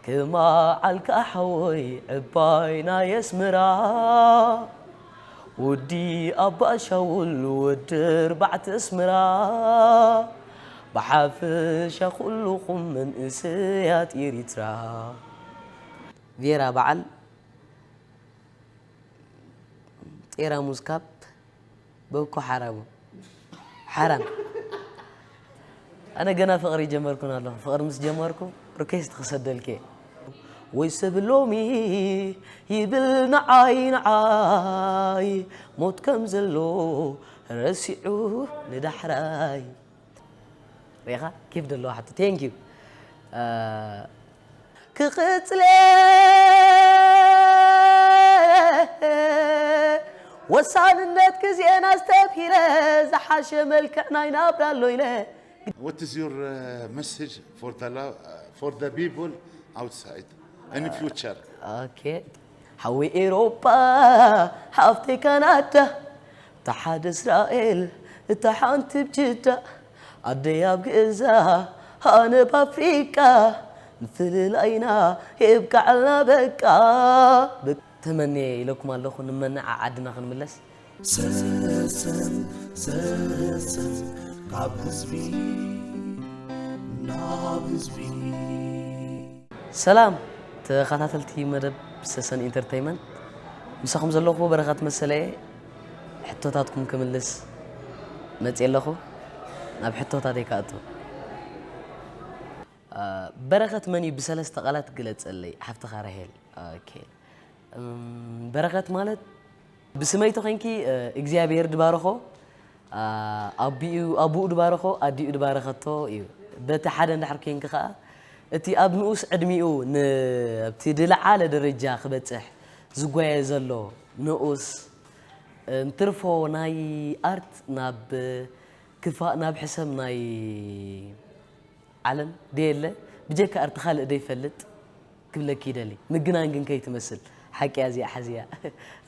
ክማዓልካ ሓወይ ዕባይ ናይ ኣስመራ፣ ወዲ ኣባ ሻውል ወዲ ኣርባዕተ ኣስመራ፣ ብሓፈሻ ኩልኹም መንእሰያት ኤሪትራ። ቬራ በዓል ጤራሙዝ ካብ በኮ ሓራሙ ሓራም። ኣነ ገና ፍቕሪ ጀመርኩን ኣለኹ። ፍቕሪ ምስ ጀመርኩ ሪኩዌስት ክሰደልኪ። ወይ ሰብ ሎሚ ይብል ንዓይ ንዓይ ሞት ከም ዘሎ ረሲዑ ንዳሕራይ። ሪኢኻ ኬፍ ደለዋ ሓቶ። Thank you። ክቕጽል ወሳንነት ግዜና ኣስተብሂለ ዝሓሸ መልክዕ ናይ ናብራ ኣሎ ኢለ። What is your uh, message for the lo- uh, for the people outside in future? ኦኬ። ሓወይ ኤሮጳ፣ ሓፍተይ ካናዳ፣ እታ ሓደ እስራኤል፣ እታ ሓንቲ ብጅዳ፣ ኣደይ ኣብ ግእዛ፣ ኣነ ኣብ ኣፍሪቃ፣ ምፍልላይና የብቃዓልና በቃ። ተመንየ ኢለኩም ኣለኹ፣ ንመንዓ ዓድና ክንምለስ። ሰሰን ሰሰን ካብ ህዝቢ ናብ ህዝቢ። ሰላም ተኸታተልቲ መደብ ሰሰን ኢንተርተይመንት፣ ምሳኹም ዘለኹ በረኸት መሰለ እየ። ሕቶታትኩም ክምልስ መፅየ ኣለኹ። ናብ ሕቶታተይ ክኣቱ። በረኸት መን እዩ? ብሰለስተ ቃላት ግለፀለይ ሓፍትኻ ራሄል። ኦኬ። በረኸት ማለት ብስመይ ተኾይንኪ እግዚኣብሔር ድባረኾ፣ ኣቢኡ ኣቡኡ ድባረኾ፣ ኣዲኡ ድባረኸቶ እዩ። በቲ ሓደ እንድሕር ኮንኪ ኸዓ እቲ ኣብ ንኡስ ዕድሚኡ ን ኣብቲ ድለዓለ ደረጃ ክበጽሕ ዝጓየ ዘሎ ንኡስ እንትርፎ ናይ ኣርት ናብ ክፋእ ናብ ሕሰም ናይ ዓለም ደየለ ብጀካ ኣርቲ ካልእ ደይፈልጥ ክብለኪ ይደሊ። ምግናን ግን ከይትመስል ሓቂ እያ እዚኣ ሓዚያ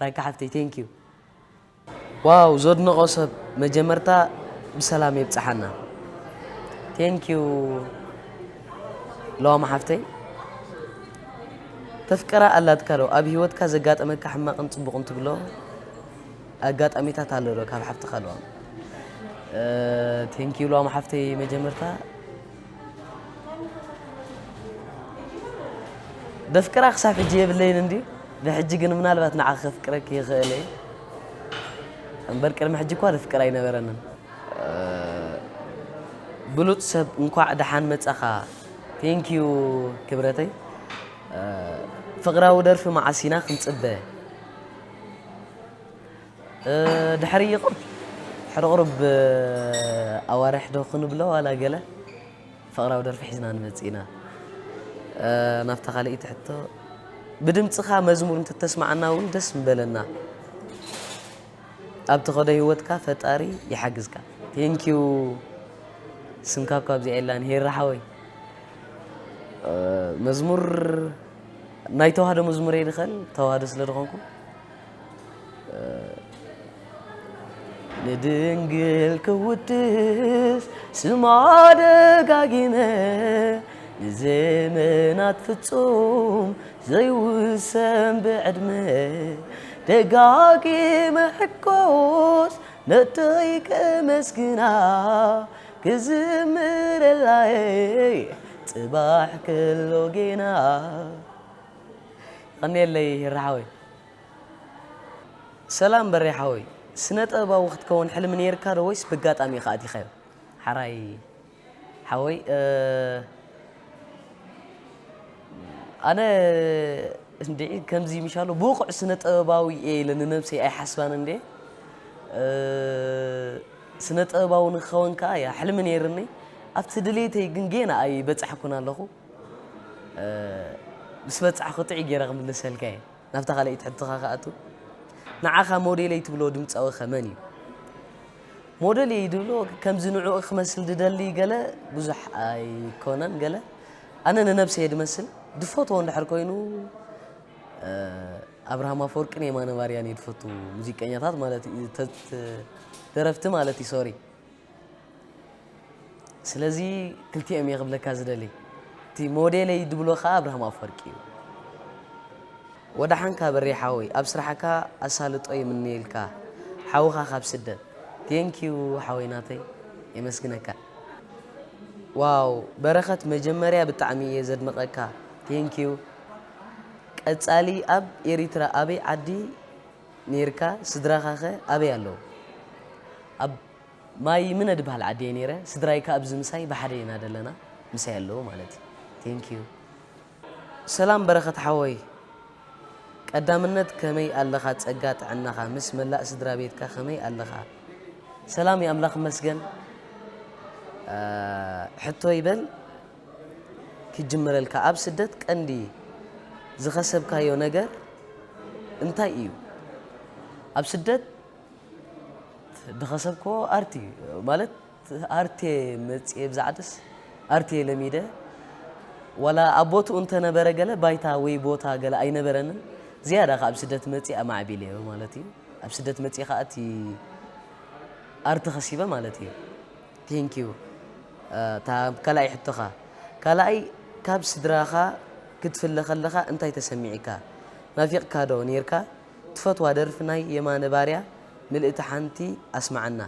ራካ ሓፍተይ thank you። ዋው ዘድንቖ ሰብ መጀመርታ ብሰላም የብጽሓና። Thank you ለዋም ሓፍተይ። ተፍቅራ ኣላትካ ዶ ኣብ ህይወትካ ዘጋጠመካ ሕማቕን ጽቡቕን ትብሎ ኣጋጣሚታት ኣሎ ዶ ካብ ሓፍትኻ ለዋም? Thank you ለዋም ሓፍተይ መጀመርታ ደፍቅራ ክሳብ ሕጂ የብለይን እንድዩ ብሕጂ ግን ምናልባት ንዓኺ ከፍቅረኪ ይኽእል እየ እምበር ቅድሚ ሕጂ እኳ ደፍቅር ኣይነበረንን። ብሉፅ ሰብ እንኳዕ ደሓን መፃኻ። Thank you ክብረተይ። ፍቕራዊ ደርፊ መዓስ ኢና ክንፅበ? ድሕሪ ይቕር ድሕሪ ቁሩብ ኣዋርሕ ዶ ክንብሎ ዋላ ገለ ፍቕራዊ ደርፊ ሒዝና ንመፅእ ኢና። ናብታ ካልኣይቲ ሕቶ ብድምፅኻ መዝሙር እንተተስማዓና እውን ደስ ምበለና። ኣብ ትኸዶ ህይወትካ ፈጣሪ ይሓግዝካ። Thank you ስምካ እኳ ኣብዚኣ የላን ሄሪ ሓወይ። መዝሙር ናይ ተዋህዶ መዝሙር እየ ድኸል ተዋህዶ ስለ ድኾንኩ ንድንግል ክውድስ ስማ ደጋጊመ ንዘመናት ፍጹም ዘይውሰን ብዕድመ ደጋጊመ ሕኮስ ነደይ ከመስግና ክዝምረላየ ጽባሕ ከሎ ጌና። ይቐንየለይ ሂራ ሓወይ። ሰላም በሬ ሓወይ፣ ስነ ጥበባዊ ክትከውን ሕልሚ ነይርካ ዶ ወይስ ብጋጣሚ ኢኻ ኣቲኻዮ? ሓራይ ሓወይ ኣነ እንድዒ ከምዚ ምሻሎ ብቑዕ ስነ ጥበባዊ እየ ኢለ ንነብሰይ ኣይሓስባን እንዴ። ስነ ጥበባዊ ንክኸውን ከዓ እያ ሕልሚ ነይርኒ። ኣብቲ ድሌተይ ግን ጌና ኣይበፃሕኩን ኣለኹ። ምስ በፃሕኩ ጥዒ ገይረ ክምልሰልካ እየ። ናብታ ካልኣይቲ ሕቶኻ ክኣቱ፣ ንዓኻ ሞዴለይ ትብሎ ድምፃዊ ኸ መን እዩ? ሞዴለይ ድብሎ ከምዚ ንዕኡ ክመስል ድደሊ ገለ ብዙሕ ኣይኮነን። ገለ ኣነ ንነብሰይ ድመስል ድፈትዎ እንድሕር ኮይኑ ኣብርሃም ኣፈወርቅን የማነ ባርያን እየ ድፈቱ። ሙዚቀኛታት ማለት እዩ፣ ደረፍቲ ማለት እዩ። ሶሪ ስለዚ ክልቲኦም እየ ክብለካ ዝደሊ። እቲ ሞዴለይ ድብሎ ከኣ ኣብርሃም ኣፈወርቂ እዩ። ወደሓንካ በሬ ሓወይ፣ ኣብ ስራሕካ ኣሳልጦ ይምነየልካ። ሓውኻ ካብ ስደት። ቴንኪዩ ሓወይ ናተይ፣ የመስግነካ። ዋው በረኸት፣ መጀመርያ ብጣዕሚ እየ ዘድንቐካ። ቴንኪዩ። ቀጻሊ ኣብ ኤሪትራ ኣበይ ዓዲ ኔርካ? ስድራኻኸ ኣበይ ኣለዉ? ኣብ ማይ ምነ ድበሃል ዓዲ እየ ኔረ። ስድራይ ከኣ ኣብዚ ምሳይ ብሓደ ኢና ደለና፣ ምሳይ ኣለዉ ማለት እዩ። ቴንኪዩ። ሰላም በረኸት ሓወይ፣ ቀዳምነት ከመይ ኣለኻ? ጸጋ ጥዕናኻ ምስ መላእ ስድራ ቤትካ ከመይ ኣለኻ? ሰላም ይኣምላኽ ይመስገን። እ፣ ሕቶ ይበል ክጅምረልካ፣ ኣብ ስደት ቀንዲ ዝኸሰብካዮ ነገር እንታይ እዩ? ኣብ ስደት ዝኸሰብክዎ ኣርት እዩ። ማለት ኣርት እየ መጽየ፣ ብዛዕድስ ኣርት እየ ለሚደ። ዋላ ኣብ ቦትኡ እንተነበረ ገለ ባይታ ወይ ቦታ ገለ ኣይነበረንን። ዝያዳ ከኣ ኣብ ስደት መጽየ ኣማዕቢለዮ ማለት እዩ። ኣብ ስደት መጽየ ከኣ እቲ ኣርት ከሲበ ማለት እዩ። ቴንኪዩ። እታ ካልኣይ ሕቶኻ፣ ካልኣይ ካብ ስድራኻ ክትፍለ ከለኻ እንታይ ተሰሚዕካ? ናፊቕካ ዶ ኔርካ? ትፈትዋ ደርፊ ናይ የማነ ባርያ ምልእቲ ሓንቲ ኣስምዓና።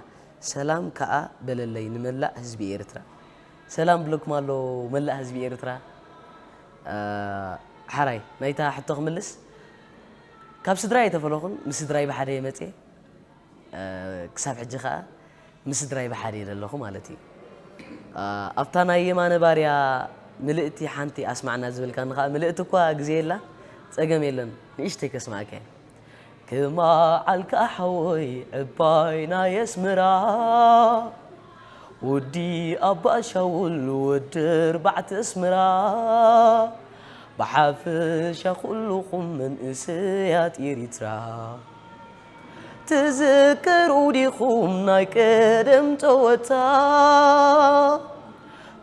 ሰላም ከኣ በለለይ ንመላእ ህዝቢ ኤርትራ። ሰላም ብለኩም ኣሎ መላእ ህዝቢ ኤርትራ። እ፣ ሓራይ ናይታ ሕቶ ክምልስ፣ ካብ ስድራይ ኣይተፈለኹን፣ ምስ ስድራይ ብሓደ እየ መጽየ። እ፣ ክሳብ ሕጂ ከኣ ምስ ስድራይ ብሓደ እየ ዘለኹ ማለት እዩ። እ፣ ኣብታ ናይ የማነ ባርያ ምልእቲ ሓንቲ ኣስማዕና ዝበልካኒ ከኣ፣ ምልእቲ እኳ ግዜ የላ፣ ጸገም የለን፣ ንእሽተይ ከስማዕካ እየ። ክማዓልካ ሓወይ ዕባይ ናይ ኣስመራ፣ ወዲ ኣባ ሻውል ወዲ ኣርባዕተ ኣስመራ፣ ብሓፈሻ ኩልኹም መንእሰያት ኤሪትራ፣ ትዝክሩ ዲኹም ናይ ቀደም ጸወታ?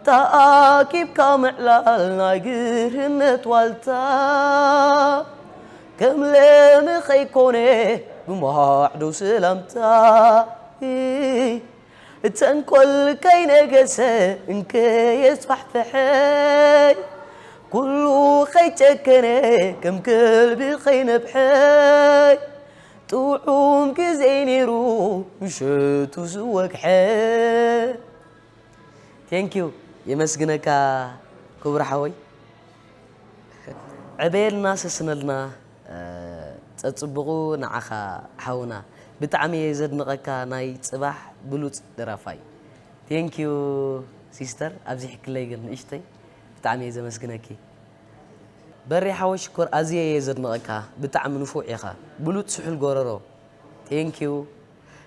ተኣኪብካ ምዕላል ናይ ግርህነት ዋልታ፣ ከም ለሚ ከይኮነ ብማዕዶ ሰላምታ። ተንኮል ከይነገሰ እንከየስፋሕፍሐ፣ ኩሉ ከይጨከነ ከም ከልቢ ከይነብሐ፣ ጥዑም ግዜ ነይሩ ምሸቱ ዝወግሐ። ቴንኪዩ፣ የመስግነካ ክቡር ሓወይ። ዕበየልና፣ ሰስነልና፣ እ፣ ጸጽብቑ ንዓኻ ሓውና። ብጣዕሚ እየ ዘድንቐካ፣ ናይ ጽባሕ ብሉጽ ደራፋይ። ቴንኪዩ ሲስተር፣ ኣብዚሕክለይ ግን ንእሽተይ። ብጣዕሚ እየ ዘመስግነኪ። በሬ ሓወይ ሽኮር፣ ኣዝየ እየ ዘድንቐካ። ብጣዕሚ ንፉዕ ኢኻ። ብሉጽ ስሑል ጎረሮ። ቴንኪዩ።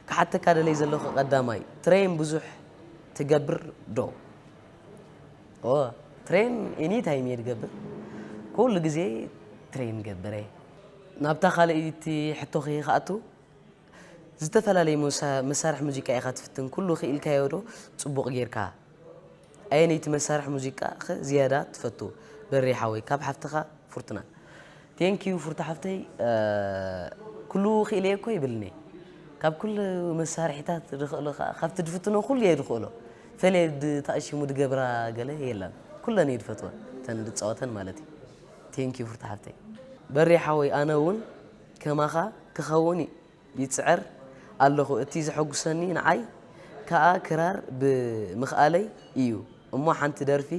ክሓተካ ደለይ ዘለኹ ቀዳማይ፣ ትሬን ብዙሕ ትገብር ዶ? ኦ፣ ትሬን ኤኒ ታይም እየ ዝገብር። ኩሉ ግዜ ትሬን እገብር እየ። ናብታ ካልኣይቲ ሕቶኺ ክኣቱ፣ ዝተፈላለዩ መሳ-፣ መሳርሒ ሙዚቃ ኢኻ ትፍትን፣ ኩሉ ክኢልካዮ ዶ ጽቡቕ ጌርካ? ኣየነይቲ መሳርሒ ሙዚቃ ኸ ዝያዳ ትፈቱ? በሬ ሓወይ፣ ካብ ሓፍትኻ ፍርቱና። ቴንኪዩ ፍርቱ ሓፍተይ፣ እ፣ ኩሉ ክኢለዮ እኮ ይብልኒ። ካብ ኩሉ መሳርሒታት ዝኽእሎ ኸኣ፣ ካብቲ ድፍትኖ ኩሉ እየ ድኽእሎ። ፈልየ ድ-፣ ተኣሺሙ ድገብራ ገለ የለን። ኩለን እየ ድፈትወን፣ እተን ድጻወተን ማለት እዩ። ቴንኪዩ ፍርቱ ሓፍተይ። በሬ ሓወይ፣ ኣነ እውን ከማኻ ክኸውን ይጽዕር ኣለኹ። እቲ ዘሐጉሰኒ ንዓይ ከኣ ክራር ብምኽኣለይ እዩ። እሞ ሓንቲ ደርፊ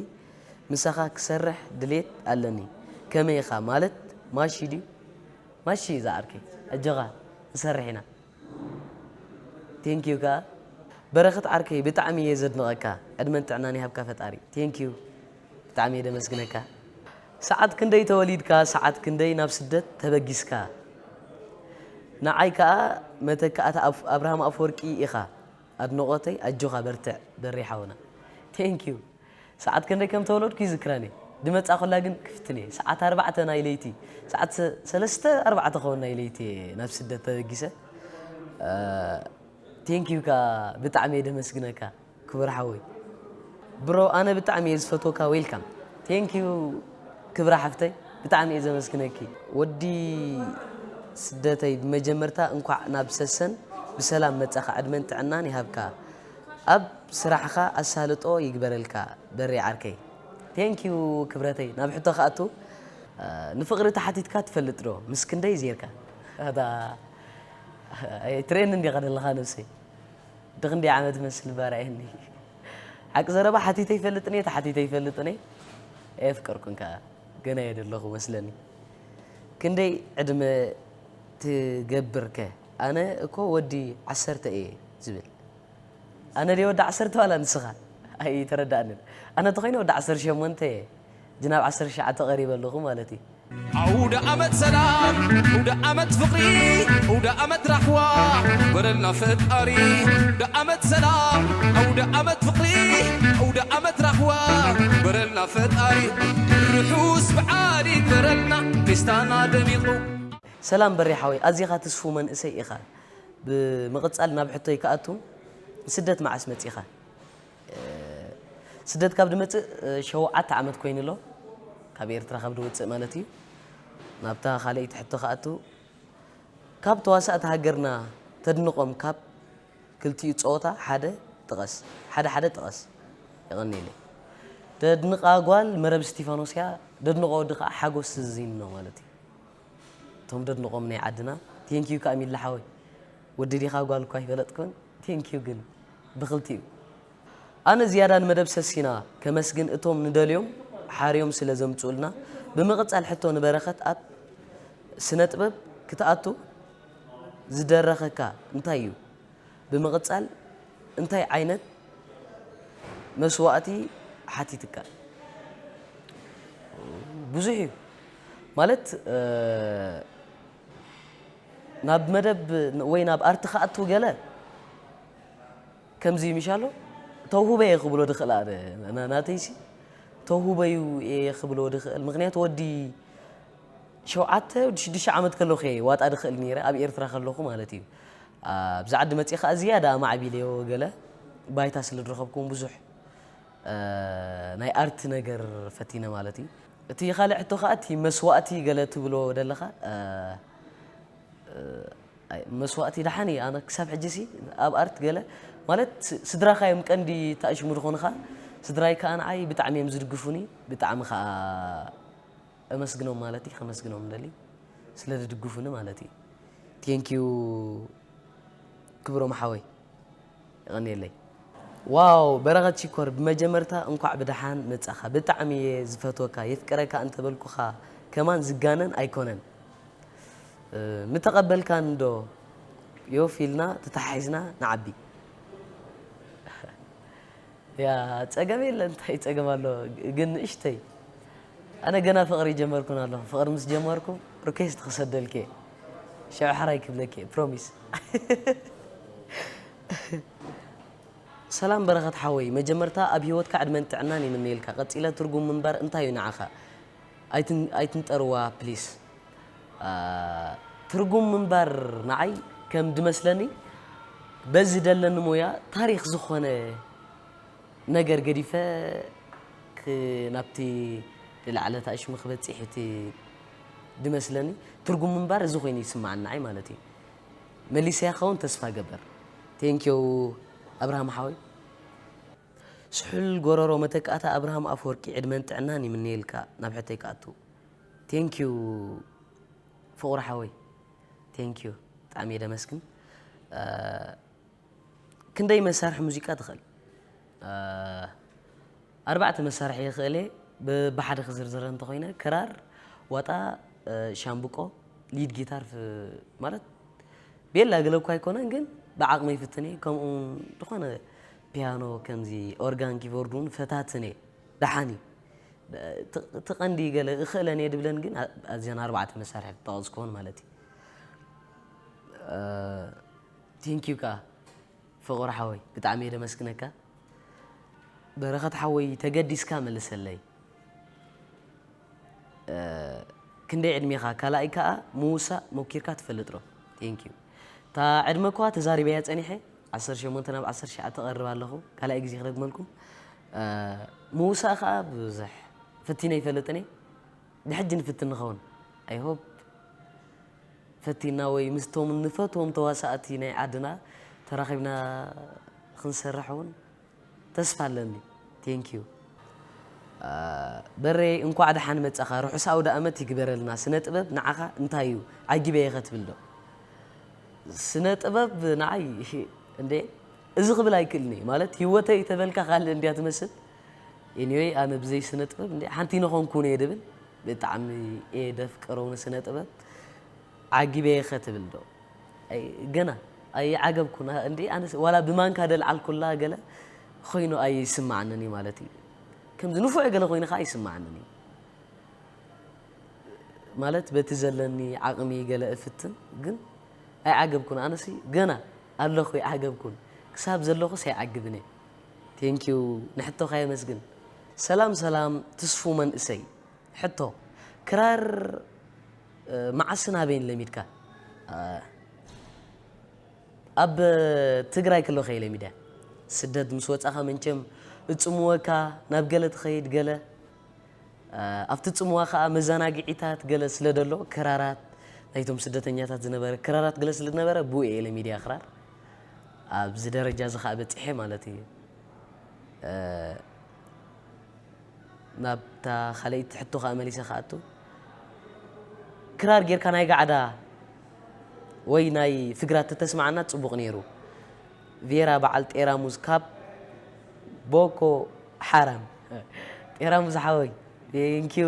ምሳኻ ክሰርሕ ድሌት ኣለኒ። ከመይ ኢኻ? ማለት ማሺ ድዩ? ማሺ እዩ ዝዓርከይ። ኣጆኻ፣ ንሰርሕ ኢና። ቴንኪዩ ከኣ። በረኸት ዓርከይ፣ ብጣዕሚ እየ ዘድንቐካ። ዕድመን ጥዕናን ይሃብካ ፈጣሪ። ቴንኪዩ። ብጣዕሚ እየ ደመስግነካ። ሰዓት ክንደይ ተወሊድካ? ሰዓት ክንደይ ናብ ስደት ተበጊስካ? ንዓይ ከኣ መተካእታ ኣፍ-፣ ኣብርሃም ኣፈወርቂ ኢኻ። ኣድንቖተይ፣ ኣጆኻ በርትዕ በሬ ሓውና። ቴንኪዩ። ሰዓት ክንደይ ከም ተወለድኩ ይዝክረኒ። ድመጻኹላ ግን ክፍትን እየ። ሰዓት ኣርባዕተ ናይ ለይቲ፣ ሰዓት ሰ-፣ ሰለስተ ኣርባዕተ ክኸውን ናይ ለይቲ እየ ናብ ስደት ተበጊሰ። እ፣ ቴንኪዩ ከኣ ብጣዕሚ እየ ደመስግነካ። ክቡር ሓወይ። ብሮ፣ ኣነ ብጣዕሚ እየ ዝፈትወካ። ዌልካም። ቴንኪዩ ክብራ ሓፍተይ፣ ብጣዕሚ እየ ዘመስግነኪ። ወዲ ስደተይ፣ ብመጀመርታ እንኳዕ ናብ ሰሰን ብሰላም መጻኻ፣ ዕድመን ጥዕናን ይሃብካ። ኣብ ስራሕኻ ኣሳልጦ ይግበረልካ በሬ ዓርከይ። Thank you ክብረተይ። ናብ ሕቶ ክኣቱ፣ እ፣ ንፍቕሪ ተሓቲትካ ትፈልጥ ዶ? ምስ ክንደይ ዜርካ? ኣታ፣ ኣይትርእየኒ እንዲኻ ዘለኻ ነብሰይ። ድኽንደይ ዓመት መስል ባርኣየኒ። ሓቂ ዘረባ ሓቲተ ይፈልጥን እየ፣ ተሓቲተ ይፈልጥን እየ። ኣየፍቀርኩን ከኣ። ገና እየ ዘለኹ መስለኒ። ክንደይ ዕድመ ትገብር ከ? ኣነ እኮ ወዲ ዓሰርተ እየ ዝብል። ኣነ ድየ ወዲ ዓሰርተ ዋላ ንስኻ? ኣይተረዳእንን። ኣነ ተኾይነ ወዲ ዓሰርተ ሸሞንተ እየ። ሕጂ ናብ ዓሰርተ ትሽዓተ ቀሪበ ኣለኹ ማለት እዩ። ኣውደ ዓመት ሰላም፣ ኣውደ ዓመት ፍቕሪ፣ ኣውደ ዓመት ራህዋ በረልና ፈጣሪ። ኣውደ ዓመት ሰላም፣ ኣውደ ዓመት ፍቕሪ፣ ኣውደ ዓመት ራህዋ በረልና ፈጣሪ። ርሑስ በዓል ይግበረልና፣ ፌስታና ደሚቑ። ሰላም በሬ ሓወይ፣ ኣዚኻ ትስፉ መንእሰይ ኢኻ። ብምቕጻል ናብ ሕቶይ ክኣቱ፣ ስደት መዓስ መጺኻ? ስደት ካብ ድመጽእ፣ እ፣ ሸውዓተ ዓመት ኮይኑ ኣሎ። ካብ ኤርትራ ካብ ድወጽእ ማለት እዩ። ናብታ ካልኣይቲ ሕቶ ክኣቱ፣ ካብ ተዋሳእቲ ሃገርና ተድንቖም ካብ ክልቲኡ ጸወታ ሓደ ጥቀስ። ሓደ ሓደ ጥቀስ። የቐንየለይ። ደድንቓ ጓል መረብ እስቲፋኖስ እያ፣ ደድንቖ ወዲ ኸዓ ሓጎስ ዝዚኖ ማለት እዩ። እቶም ደድንቖም ናይ ዓድና። ቴንኪዩ ከኣ ሚላ ሓወይ። ወዲ ዲኻ ጓል እኳ ኣይፈለጥኩን። ቴንኪዩ ግን ብኽልቲኡ። ኣነ ዝያዳ ንመደብ ሰሲና ከመስግን እቶም ንደልዮም ሓርዮም ስለ ዘምጽኡልና። ብምቕጻል ሕቶ ንበረኸት፣ ኣብ ስነ ጥበብ ክትኣቱ ዝደረኸካ እንታይ እዩ? ብምቕጻል እንታይ ዓይነት መስዋእቲ ሓቲትካ? ብዙሕ እዩ። ማለት፣ እ፣ ናብ መደብ ወይ ናብ ኣርት ክኣቱ ገለ ከምዚ ምሽ ኣሎ፣ ተውህበ እየ ክብሎ ድኽእል ኣነ፣ ና-፣ ናተይሲ ተውህበዩ እየ ክብሎ ድኽእል። ምኽንያቱ ወዲ ሸውዓተ፣ ወዲ ሽዱሽተ ዓመት ከለኹ እየ ዋጣ ድኽእል ነይረ፣ ኣብ ኤርትራ ከለኹ ማለት እዩ። ኣብዚ ዓዲ መጺእ ከኣ ዝያዳ ኣማዕቢለዮ ገለ ባይታ ስለ ዝረኸብኩ እውን ብዙሕ፣ እ፣ ናይ ኣርት ነገር ፈቲነ ማለት እዩ። እቲ ካልእ ሕቶ ከኣ እቲ መስዋእቲ ገለ ትብሎ ደለኻ፣ እ፣ ኣይ፣ መስዋእቲ ደሓን እየ። ኣነ ክሳብ ሕጂሲ ኣብ ኣርት ገለ ማለት ስ-፣ ስድራኻ እዮም ቀንዲ ተኣሽሙ ዝኾኑኻ። ስድራይ ከኣ ንዓይ ብጣዕሚ እዮም ዝድግፉኒ፣ ብጣዕሚ ከኣ እመስግኖም ማለት እዩ፣ ከመስግኖም ንደሊ ስለ ዝድግፉኒ ማለት እዩ። ቴንኪዩ ክብሮም ሓወይ። የቐንየለይ። ዋው፣ በረኸት ሽኮር፣ ብመጀመርታ እንኳዕ ብደሓን መጻኻ። ብጣዕሚ እየ ዝፈትወካ፣ የፍቅረካ እንተበልኩኻ ከማን ዝጋነን ኣይኮነን። እ፣ ምተቐበልካን ዶ ዮፍ ኢልና ተተሓሒዝና ንዓቢ? ያ፣ ጸገም የለን፣ እንታይ ጸገም ኣሎ? ግን ንእሽተይ፣ ኣነ ገና ፍቕሪ ጀመርኩን ኣለኹ። ፍቕሪ ምስ ጀመርኩ ሪኩዌስት ክሰደልኪ እየ። ሽዑ ሕራይ ክብለኪ እየ፣ ፕሮሚስ። ሰላም በረኸት ሓወይ፣ መጀመርታ ኣብ ህይወትካ ዕድመን ጥዕናን ይምነየልካ። ቀጺለ ትርጉም ምንባር እንታይ እዩ ንዓኻ? ኣይትን-፣ ኣይትንጠርዋ ፕሊስ። አ፣ ትርጉም ምንባር ንዓይ ከም ድመስለኒ በዚ ደለኒ ሞያ ታሪኽ ዝኾነ ነገር ገዲፈ ክ-፣ ናብቲ ዝለዓለ ታእሽሙ ክበጽሕ እቲ ድመስለኒ። ትርጉም ምንባር እዚ ኮይኑ ይስምዓኒ ንዓይ ማለት እዩ። መሊሰያ ክኸውን ተስፋ ገበር። ቴንኪዩ ኣብርሃም ሓወይ። ስሑል ጎረሮ መተካእታ ኣብርሃም ኣፈወርቂ ዕድመን ጥዕናን ይምነየልካ። ናብ ሕቶይ ክኣቱ። ቴንኪዩ ፍቑር ሓወይ። ቴንኪዩ። ብጣዕሚ እየ ደመስግን። እ፣ ክንደይ መሳርሒ ሙዚቃ ትኽእል? እ፣ ኣርባዕተ መሳርሒ ይኽእል እየ። ብ-፣ ብሓደ ክዝርዝረ እንተኾይነ፣ ክራር፣ ዋጣ፣ እ፣ ሻምብቆ፣ ሊድ ጊታር፣ ፍ-፣ ማለት ቤላ ገለ እኳ ኣይኮነን፣ ግን ብዓቕመይ ይፍትን እየ። ከምኡ እውን ዝኾነ ፒያኖ፣ ከምዚ ኦርጋን፣ ኪቦርድ እውን ፈታትን እየ። ደሓን እዩ። ብ-፣ እቲ፣ እቲ ቀንዲ ገለ እኽእለን እየ ድብለን ግን ኣ-፣ ኣዚዘን ኣርባዕተ መሳርሒ ክጠቐስኩወን ማለት እዩ። እ፣ ቴንኪዩ ከኣ ፍቑር ሓወይ፣ ብጣዕሚ እየ ደመስግነካ። በረኸት ሓወይ፣ ተገዲስካ መልሰለይ። እ፣ ክንደይ ዕድሜኻ? ካልኣይ ከኣ ምውሳእ ሞኪርካ ትፈልጥ ዶ? ቴንኪዩ። እታ ዕድመ እኳ ተዛሪበያ ጸኒሐ፣ ዓሰርተ ሸሞንተ ናብ ዓሰርተ ትሽዓተ እቐርብ ኣለኹ። ካልኣይ ግዜ ክደግመልኩም። እ፣ ምውሳእ ከኣ ብዙሕ ፈቲነ ኣይፈልጥን እየ። ብሕጂ ንፍትን ንኸውን። ኣይ ሆፕ ፈቲና ወይ ምስቶም ንፈትዎም ተዋሳእቲ ናይ ዓድና ተራኺብና ክንሰርሕ እውን ተስፋ ኣለኒ። ቴንኪዩ። በሬ፣ እንኳዕ ደሓን መጻኻ። ርሑስ ኣውደ ኣመት ይግበረልና። ስነ ጥበብ ንዓኻ እንታይ እዩ? ዓጊበ እየ ኸትብል ዶ? ስነ ጥበብ ንዓይ እንዴ፣ እዚ ክብል ኣይክእልን እየ። ማለት ህይወተይ ተበልካ ካልእ እንድያ ትመስል። ኤኒወይ፣ ኣነ ብዘይ ስነ ጥበብ እንዴ ሓንቲ ነኾንኩን እየ ድብል። ብጣዕሚ እየ ደፍቅሮ ንስነ ጥበብ። ዓጊበ እየ ኸትብል ዶ? ኣይ፣ ገና ኣይዓገብኩን። ኣ-፣ እንዴ ኣነስ ዋላ ብማንካ ደልዓልኩላ ገለ ኾይኑ ኣይስማዓንን እዩ ማለት እዩ። ከምዚ ንፉዕ ገለ ኮይኑ ኸዓ ኣይስማዓንን እዩ። ማለት በቲ ዘለኒ ዓቕሚ ገለ እፍትን፣ ግን ኣይዓገብኩን። ኣነሲ ገና ኣለኹ፣ ኣይዓገብኩን። ክሳብ ዘለኹስ ኣይዓግብን እየ። ቴንኪዩ፣ ንሕቶኻ የመስግን። ሰላም ሰላም፣ ትስፉ መንእሰይ። ሕቶ፣ ክራር፣ እ፣ መዓስን ኣበይን ለሚድካ? እ፣ ኣብ ትግራይ ከለኹ እየ ለሚደ። ስደት ምስ ወጻኻ መንቸም እጽምወካ፣ ናብ ገለ ትኸይድ ገለ። እ፣ ኣብቲ ጽምዋ ኸኣ መዘናግዒታት ገለ ስለ ደሎ፣ ክራራት ናይቶም ስደተኛታት ዝነበረ፣ ክራራት ገለ ስለ ዝነበረ፣ ብኡ እየ ለሚድያ ክራር። ኣብዚ ደረጃ እዚ ኸኣ በጺሐ ማለት እዩ። እ፣ ናብታ ካልኣይቲ ሕቶ ኸኣ መሊሰ ክኣቱ። ክራር ጌርካ ናይ ጋዕዳ ወይ ናይ ፍግራት ተተስማዓና ጽቡቕ ነይሩ። ቬራ በዓል ጤራሙዝ ካብ ቦኮ ሓራም። ጤራሙዝ ሓወይ፣ ቴንኪዩ።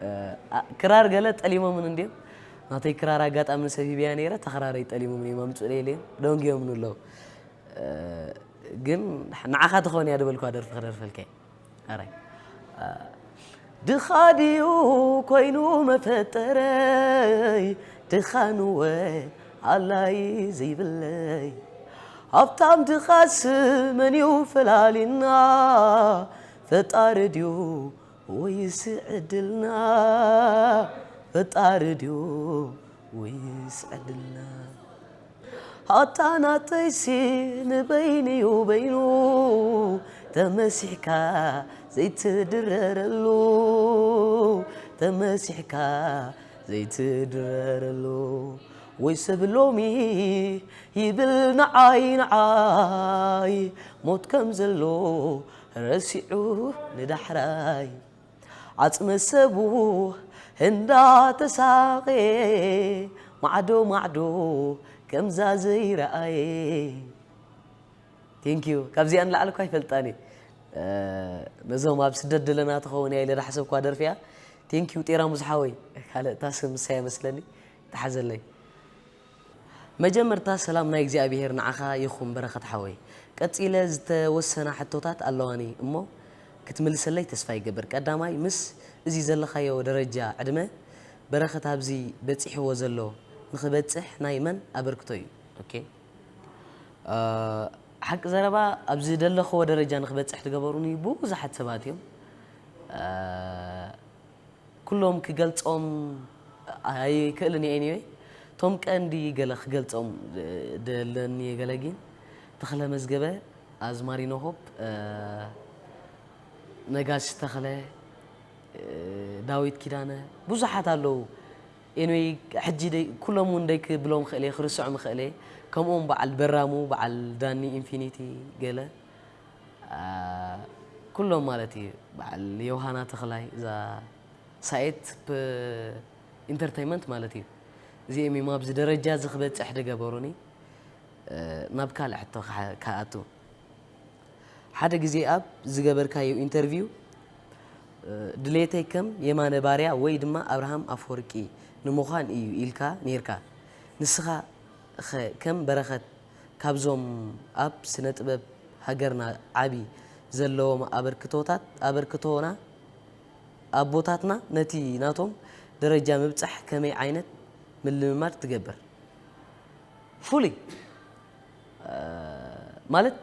እ፣ ኣ-፣ ክራር ገለ ጠሊሞምን እንድዮም። ናተይ ክራር ኣጋጣሚ ንሰብ ሂብያ ነይረ፣ እታ ክራረይ ጠሊሞምን እዮም፣ ኣምጽኡለይ ኢለዮም፣ ደንጉዮምኒ ኣለዉ። እ፣ ግን ንዓኻ ትኸውን እያ ዝበልኳ ደርፊ ክደርፈልካ እየ። ኣራይ። እ፣ ድኻ ድዩ ኮይኑ መፈጠረይ፣ ድኻንወ ኣላይ ዘይብለይ። ሃብታም ድኻስ መን እዩ ፈላሊና፣ ፈጣሪ ድዩ ወይስ ዕድልና? ፈጣሪ ድዩ ወይስ ዕድልና? ኣታ ናተይሲ ንበይንዩ በይኑ፣ ተመሲሕካ ዘይትድረረሉ፣ ተመሲሕካ ዘይትድረረሉ። ወይ ሰብ ሎሚ ይብል ንዓይ ንዓይ፣ ሞት ከም ዘሎ ረሲዑ ንዳሕራይ። ዓጽመ ሰቡ እንዳተሳቐየ፣ ማዕዶ ማዕዶ ከምዛ ዘይረኣየ። ቴንኪዩ። ካብዚኣ ንላዕሊ እኳ ኣይፈልጣን እየ። እ፣ ነዞም ኣብ ስደት ዘለና ትኸውን እያ ኢለ ዳሕሰብኳ ደርፊ እያ። ቴንኪዩ ጤራሙዝ ሓወይ። ካልእ እታ ስም ንሳ እያ መስለኒ። ተሓዘለይ። መጀመርታ ሰላም ናይ እግዚኣብሄር ንዓኻ ይኹን በረኸት ሓወይ። ቀጺለ ዝተወሰና ሕቶታት ኣለዋኒ እሞ ክትምልሰለይ ተስፋ ይገብር። ቀዳማይ፣ ምስ እዚ ዘለኻዮ ደረጃ ዕድመ በረኸት ኣብዚ በጺሕዎ ዘሎ ንኽበጽሕ ናይ መን ኣበርክቶ እዩ? ኦኬ። እ፣ ሓቂ ዘረባ ኣብዚ ደለኽዎ ደረጃ ንኽበጽሕ ዝገበሩኒ ብዙሓት ሰባት እዮም። እ፣ ኩሎም ክገልጾም ኣይክእልን እየ። ኤኒወይ፣ እቶም ቀንዲ ገለ ክገልጾም ደለኒ ገለ ግን፣ ተኽለ መዝገበ፣ ኣዝማሪኖ ሆፕ፣ እ፣ ነጋሽ ተኽለ፣ እ፣ ዳዊት ኪዳነ፣ ብዙሓት ኣለዉ። ኤኒወይ፣ ሕጂ ደይ-፣ ኩሎም እውን ደይክብሎም ክእል እየ፣ ክርስዖም ክእል እየ። ከምኡውን በዓል በራሙ፣ በዓል ዳኒ ኢንፊኒቲ ገለ፣ እ፣ ኩሎም ማለት እዩ። በዓል ዮሃና ተኽላይ፣ እዛ ሳኤት ፕ-፣ ኢንተርተይመንት ማለት እዩ። እዚኦም እዮም ኣብዚ ደረጃ እዚ ክበጽሕ ዝገበሩኒ። እ፣ ናብ ካልእ ሕቶ ክሓ-፣ ክኣቱ። ሓደ ግዜ ኣብ ዝገበርካዮ ኢንተርቪው፣ እ፣ ድሌተይ ከም የማነ ባርያ ወይ ድማ ኣብርሃም ኣፈወርቂ ንምዃን እዩ ኢልካ ኔርካ። ንስኻ ኸ ከም በረኸት ካብዞም ኣብ ስነ ጥበብ ሃገርና ዓቢ ዘለዎም ኣበርክቶታት፣ ኣበርክቶና ኣቦታትና ነቲ ናቶም ደረጃ ምብጻሕ ከመይ ዓይነት ምልምማድ ትገብር? ፉሊ፣ እ፣ ማለት፣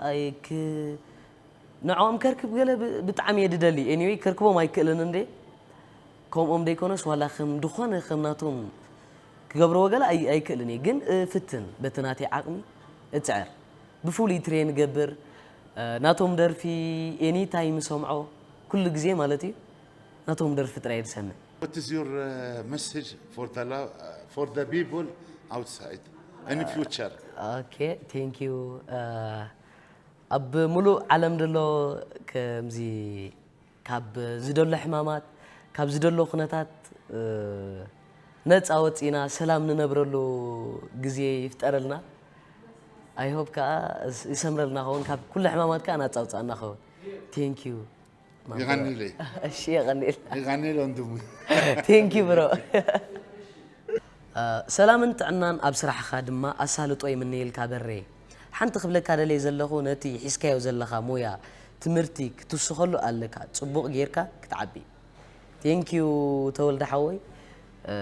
ኣይ፣ ክ-፣ ንዕኦም ከርክብ ገለ ብ-፣ ብጣዕሚ እየ ድደሊ። ኤኒወይ፣ ከርክቦም ኣይክእልን እንዴ? ከምኦም ደይኮነስ፣ ዋላ ከም ድኾነ ከም ናቶም ክገብርዎ ገለ ኣይ-፣ ኣይክእልን እየ። ግን እፍትን፣ በቲ ናተይ ዓቕሚ እጽዕር። ብፉሉይ ትሬን እገብር። እ፣ ናቶም ደርፊ ኤኒ ታይም እሰምዖ፣ ኩሉ ግዜ ማለት እዩ። ናቶም ደርፊ ጥራይ እየ ዝሰምዕ። What is your, uh, message for the lo-, uh, for the people outside in future? ኦኬ፣ ቴንክ ዩ። እ፣ ኣብ ሙሉእ ዓለም ዘሎ ከምዚ ካብ ዝደሎ ሕማማት፣ ካብ ዝደሎ ኩነታት፣ እ፣ ነጻ ወጺና ሰላም ንነብረሉ ግዜ ይፍጠረልና። I hope ከኣ ይሰምረልና ኸውን፣ ካብ ኩሉ ሕማማት ከኣ ናጻ ውጽኣና ኸውን። Thank you። የቐንየለይ። እሺ፣ የቐንየል። የቐንየል ወንድሙ። Thank you bro። እ፣ ሰላምን ጥዕናን ኣብ ስራሕኻ ድማ ኣሳልጦ ይምነየልካ በሬ። ሓንቲ ክብለካ ደልየ ዘለኹ፣ ነቲ ሒዝካዮ ዘለኻ ሞያ ትምህርቲ ክትውስኸሉ ኣለካ፣ ጽቡቕ ጌርካ ክትዓቢ። Thank you ተወልደ ሓወይ። እ፣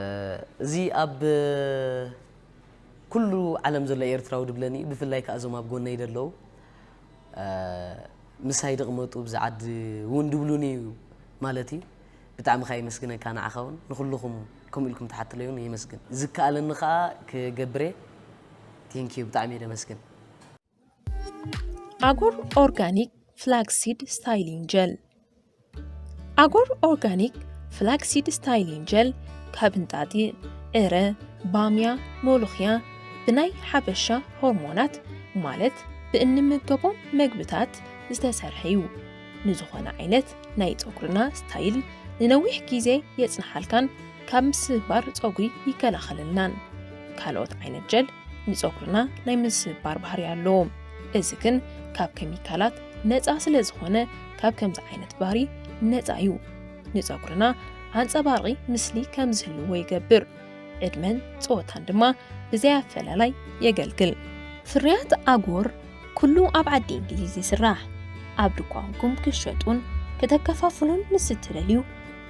እዚ ኣብ ኩሉ ዓለም ዘሎ ኤርትራዊ ድብለኒ እዩ፣ ብፍላይ ከኣ እዞም ኣብ ጎነይ ደለዉ፣ እ፣ ምሳይ ድቕመጡ ብዚ ዓዲ እውን ድብሉኒ እዩ ማለት እዩ። ብጣዕሚ ከኣ የመስግነካ ንዓኻ እውን፣ ንኹልኹም ከምኡ ኢልኩም ትሓትለዩ እውን የመስግን። ዝከኣለኒ ከኣ ክገብር እየ። Thank you፣ ብጣዕሚ እየ ደመስግን። ኣጎር ኦርጋኒክ ፍላክሲድ ስታይሊንግ ጀል። ኣጎር ኦርጋኒክ ፍላክሲድ ስታይሊንግ ጀል ካብ እንጣጢዕ፣ ዕረ፣ ባምያ፣ ሞሎኽያ ብናይ ሓበሻ ሆርሞናት ማለት ብእንምገቦም መግብታት ዝተሰርሐ እዩ። ንዝኾነ ዓይነት ናይ ጸጉርና ስታይል ንነዊሕ ግዜ የጽንሓልካን ካብ ምስባር ጸጉሪ ይከላኸለልናን። ካልኦት ዓይነት ጀል ንጸጉርና ናይ ምስባር ባህሪ ኣለዎም። እዚ ግን ካብ ኬሚካላት ነጻ ስለ ዝኾነ ካብ ከምዚ ዓይነት ባህሪ ነጻ እዩ። ንጸጉርና ኣንጸባራቒ ምስሊ ከም ዝህልዎ ይገብር። ዕድመን ጾታን ድማ ብዘይ ኣፈላላይ የገልግል። ፍርያት ኣጎር ኩሉ ኣብ ዓዲ እንግሊዝ ይስራሕ። ኣብ ድኳንኩም ክትሸጡን ከተከፋፍሉን ምስ እትደልዩ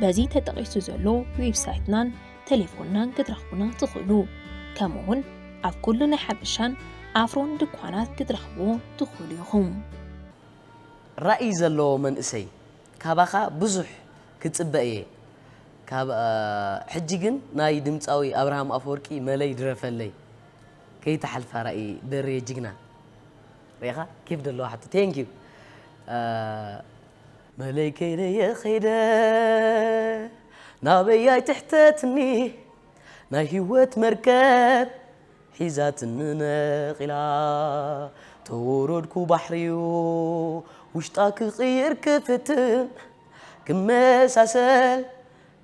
በዚ ተጠቒሱ ዘሎ ዌብሳይትናን ቴሌፎንናን ክትረኽቡና ትኽእሉ። ከምኡ እውን ኣብ ኩሉ ናይ ሓበሻን ኣፍሮን ድኳናት ክትረኽብዎ ትኽእሉ ኢኹም። ራእይ ዘለዎ መንእሰይ፣ ካባኻ ብዙሕ ክጽበ እየ። ካብ፣ እ፣ ሕጂ ግን ናይ ድምጻዊ ኣብርሃም ኣፈወርቂ መለይ ድረፈለይ። ከይትሓልፋ ራእይ በሬ ጅግና። ርኢኻ? ኬፍ ደለዋ ሕቶ። Thank you። እ፣ መለይ ከይደየ ከይደ፣ ናበይ ኣይትሕተትኒ፣ ናይ ህይወት መርከብ ሒዛትኒ ነቒላ። ተወረድኩ ባሕሪ'ዩ፣ ውሽጣ ክቕይር ክፍትን፣ ክመሳሰል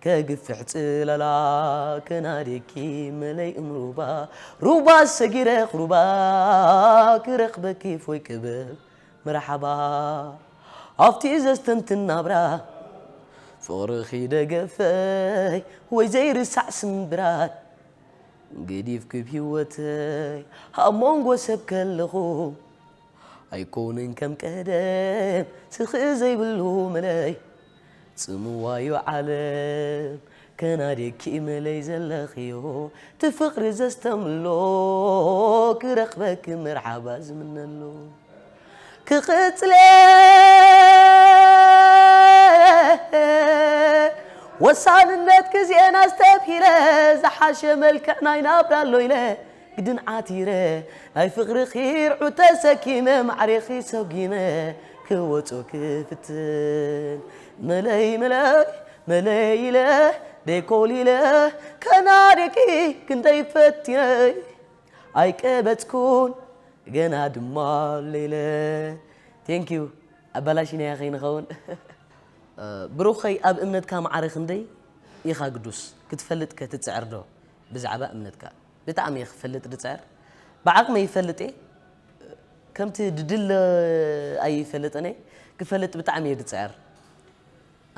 ከግፍሕ ጽላላ። ከናድየኪ መለይ እምሩባ፣ ሩባ ሰጊረ ሩባ፣ ክረኽበኪ ፎይ ክብል መርሓባ። ኣብቲ ዘስተንትን ናብራ ፍቕርኺ ደገፈይ ወይ ዘይርሳዕ ስምብራት፣ ገዲፍኪ ብህይወተይ ኣብ መንጎ ሰብ ከለኹ፣ ኣይኮንን ከም ቀደም ስኽእ ዘይብሉ መለይ። ጽምዋዮ ዓለም ከናድየኪ መለይ ዘለኽዮ፣ እቲ ፍቕሪ ዘስተምሎ፣ ክረኽበኪ መርሓባ ዝምነሎ። ክቕጽለ ወሳንነት ግዜና ኣስተብሂለ፣ ዝሓሸ መልክዕ ናይ ናብራ ኣሎ ኢለ ግድን ዓቲረ፣ ናይ ፍቕርኺ ርዑ ተሰኪመ፣ ማዕሬኺ ሰጒመ ክወጾ ክፍትን። መለይ መለይ መለይ ኢለ ደይኮል ኢለ፣ ከናድየኪ ክንደይ ፈቲነይ ኣይቀበጽኩን፣ ገና ድማ ኣሎ ኢለ። Thank you። ኣባላሽናያ ከይንኸውን። እ፣ ብሩኸይ፣ ኣብ እምነትካ ማዕረ ክንደይ ኢኻ ግዱስ? ክትፈልጥ ከ ትጽዕር ዶ? ብዛዕባ እምነትካ። ብጣዕሚ እየ ክፈልጥ ድጽዕር። ብዓቕመይ ይፈልጥ እየ። ከምቲ ድድለ ኣይፈልጥን እየ። ክፈልጥ ብጣዕሚ እየ ድጽዕር።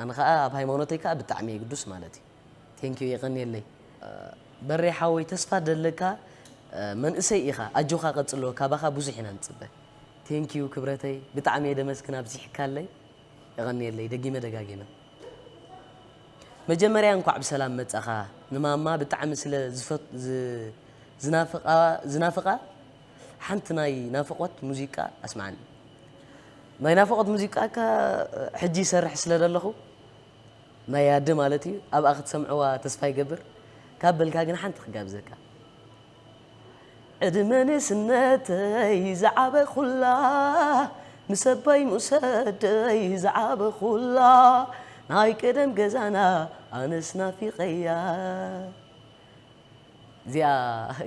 ኣነ ኸኣ ኣብ ሃይማኖተይ ከኣ ብጣዕሚ እየ ግዱስ ማለት እዩ። Thank you፣ የቐንየለይ። እ፣ በሬ ሓወይ፣ ተስፋ ደለካ፣ እ፣ መንእሰይ ኢኻ። ኣጆኻ ቀጽሎ፣ ካባኻ ብዙሕ ኢና ንጽበ። Thank you ክብረተይ፣ ብጣዕሚ እየ ደመስግን ኣብዚሕካለይ። የቐንየለይ፣ ደጊመ ደጋጊመ። መጀመርያ እንኳዕ ብሰላም መጻኻ። ንማማ ብጣዕሚ ስለ ዝፈት-፣ ዝ-፣ ዝናፍቓ፣ ዝናፍቓ ሓንቲ ናይ ናፍቖት ሙዚቃ ኣስምዓኒ። ናይ ናፍቖት ሙዚቃ ከ ሕጂ ይሰርሕ ስለ ዘለኹ፣ ናይ ኣደ ማለት እዩ፣ ኣብኣ ክትሰምዕዋ ተስፋ ይገብር። ካብ በልካ ግን ሓንቲ ክጋብዘካ። ዕድመ ንእስነተይ ዝዓበኹላ፣ ምስ ኣባይ ምስ ኣደይ ዝዓበኹላ፣ ናይ ቀደም ገዛና ኣነስ ናፊቐያ። እዚኣ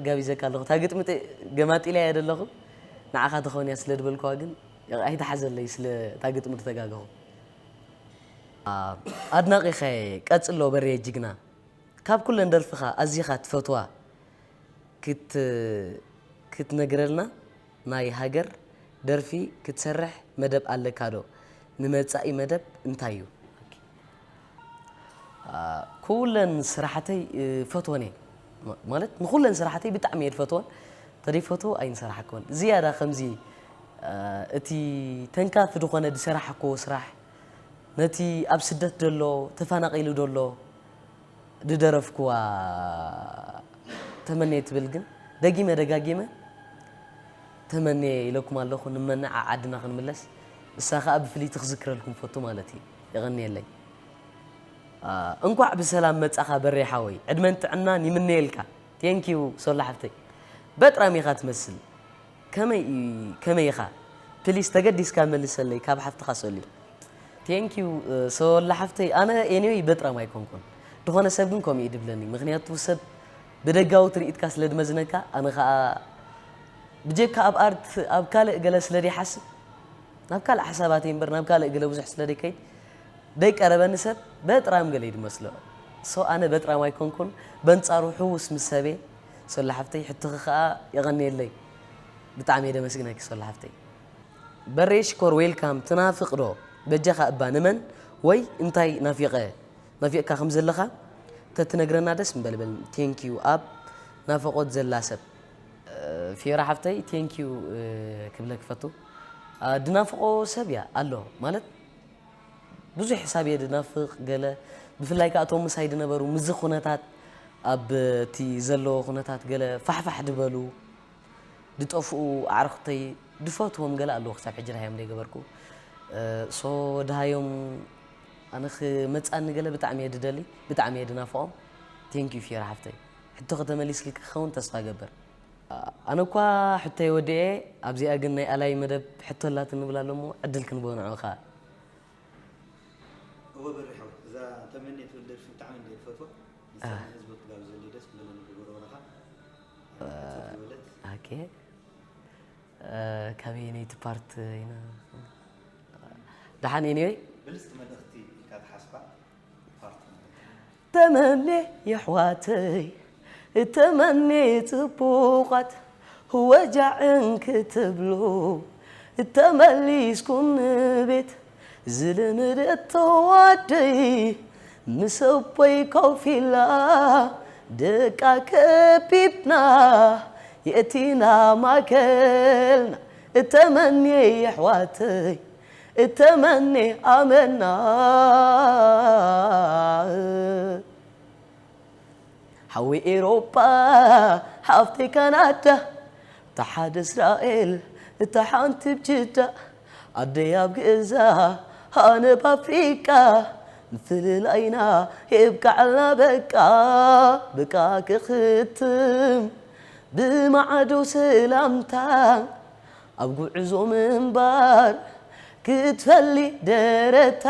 ጋቢዘካ ኣለኹ። እታ ግጥሚ ጥ-፣ ገማጢለያ እየ ዘለኹ። ንዓኻ ትኸውን እያ ስለ ዝበልኩዋ ግን ኣይትሓዘለይ ስለ እታ ግጥሚ ዝተጋገኹ። ኣድናቒኸ ቀጽሎ በሬ ጅግና። ካብ ኩለን ደርፍኻ ኣዚኻ ትፈትዋ ክት ክትነግረልና ናይ ሃገር ደርፊ ክትሰርሕ መደብ ኣለካ ዶ? ንመጻኢ መደብ እንታይ እዩ? ኩለን ስራሕተይ ፈትወን እየ። ማለት ንኩለን ስራሕተይ ብጣዕሚ እየ ዝፈትወን። ተደይፈትዎ ኣይንሰራሓክዎን። ዝያዳ ከምዚ እቲ ተንካፊ ዝኾነ ዝሰራሕክዎ ስራሕ ነቲ ኣብ ስደት ዘሎ ተፈናቒሉ ዘሎ ዝደረፍክዋ ተመኔ ትብል ግን ደጊመ ደጋጊመ ተመኔ ኢለኩም ኣለኹ። ንመነ ዓዓድና ክንምለስ እሳ ኸኣ ብፍልይቲ ክዝክረልኩም ፈቱ ማለት እዩ። የቐንየለይ። እንኳዕ ብሰላም መጻኻ በሬ ሓወይ፣ ዕድመን ጥዕናን ይምነየልካ። ቴንኪዩ ሶላ ሓፍተይ። በጥራም ኢኻ ትመስል። ከመይ ከመይ ኢኻ? ፕሊስ ተገዲስካ መልሰለይ ካብ ሓፍትኻ ሶሊ። ቴንኪዩ ሶላ ሓፍተይ። ኣነ ኤኒወይ በጥራም ኣይኮንኩን። ዝኾነ ሰብ ግን ከምኡ እዩ ድብለኒ። ምኽንያቱ ሰብ ብደጋዊ ትርኢትካ ስለ ድመዝነካ ኣነ ኸኣ ብጀካ ኣብ ኣርት ኣብ ካልእ ገለ ስለ ደይሓስብ ናብ ካልእ ሓሳባተይ እምበር ናብ ካልእ ገለ ብዙሕ ስለ ደይከይድ ደይቀረበኒ ሰብ በጥራም ገለ እዩ ድመስሎ። ሶ ኣነ በጥራም ኣይኮንኩን። በንጻሩ ሕውስ ምስ ሰብየ ሶላ ሓፍተይ። ሕቶኺ ከኣ የቐንየለይ። ብጣዕሚ እየ ደመስግነኪ ሶላ ሓፍተይ። በሬ ሽኮር ዌልካም። ትናፍቕ ዶ በጃኻ እባ ንመን ወይ እንታይ ናፊቐ ናፊቕካ ከም ዘለኻ ተትነግረና ደስ ምበለበል። ቴንኪዩ ኣብ ናፈቖት ዘላ ሰብ። ፊዮራ ሓፍተይ ቴንኪዩ ክብለክ ፈቱ። ድናፍቖ ሰብ እያ ኣሎ ማለት ብዙሕ ሕሳብ እየ ድናፍቕ ገለ ብፍላይ ከኣ እቶም ምሳይ ድነበሩ ምስዚ ኩነታት ኣብ እቲ ዘለዎ ኩነታት ገለ ፋሕፋሕ ድበሉ ድጠፍኡ ኣዕርኽተይ ድፈትዎም ገለ ኣለዉ ክሳብ ሕጂ ድሃዮም ደይገበርኩ ሶ ድሃዮም ኣነ ክመጻኒ ገለ ብጣዕሚ እየ ድደሊ ብጣዕሚ እየ ድናፍቖም። ቴንኪዩ ፊዮራ ሓፍተይ። ሕቶ ከተመሊስልኪ ክኸውን ተስፋ እገብር። ኣነ እኳ ሕቶይ ወዲኤ ኣብዚኣ ግን ናይ ኣላይ መደብ ሕቶ ኣላትኒ ብላ ኣሎ እሞ ዕድል ክንቦ ንዑ ከኣ። እወ በሪሕ ሓወይ እዛ ተመኔ ትብል ደርፊ ብጣዕሚ እንደ ዝፈትዋ ንሳ ንህዝቢ ክጋብዘሉ ደስ ምበለኒ ክገብሮ ወረኻ ዝበለት ኦኬ ካበየነይቲ ፓርት ኢና ደሓን anyway ብልፅቲ መልእኽቲ ኢልካ ትሓስባ ፓርት ተመኔ የሕዋተይ ተመኔ ጽቡቓት ወጃዕን ክትብሉ ተመሊስኩም ንቤት ዝልምደቶ ኣደይ ምስ ኣቦይ ኮፍ ኢላ ደቃ ከቢብና የእቲና ማእከልና ተመኔ የሕዋተይ ተመኔ ኣመና ሓዊ ኤሮጳ ሓፍተይ ካናዳ እታ ሓደ እስራኤል እታ ሓንቲ ብጅዳ ኣደይ ኣብ ግእዛ ኣነ ብኣፍሪቃ ምፍልላይና የብቃዕልና በቃ በቃ ክኽትም ብማዕዶ ሰላምታ ኣብ ጉዕዞ ምንባር ክትፈሊ ደረታ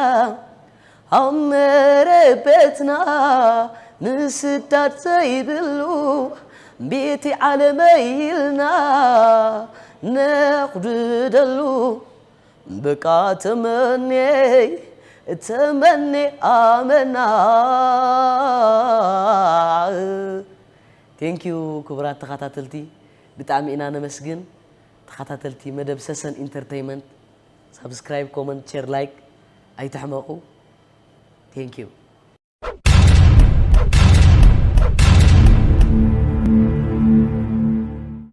ኣብ መረበትና ምስዳድ ዘይብሉ ቤቲ ዓለመይ ኢልና ነቑድደሉ በቃ ተመኔ ተመኔ ኣመና። Thank you ክቡራት ተኸታተልቲ ብጣዕሚ ኢና ነመስግን። ተኸታተልቲ መደብ ሰሰን ኢንተርተይመንት ሳብስክራይብ፣ ኮመንት፣ ሼር፣ ላይክ ኣይትሕመቑ። Thank you።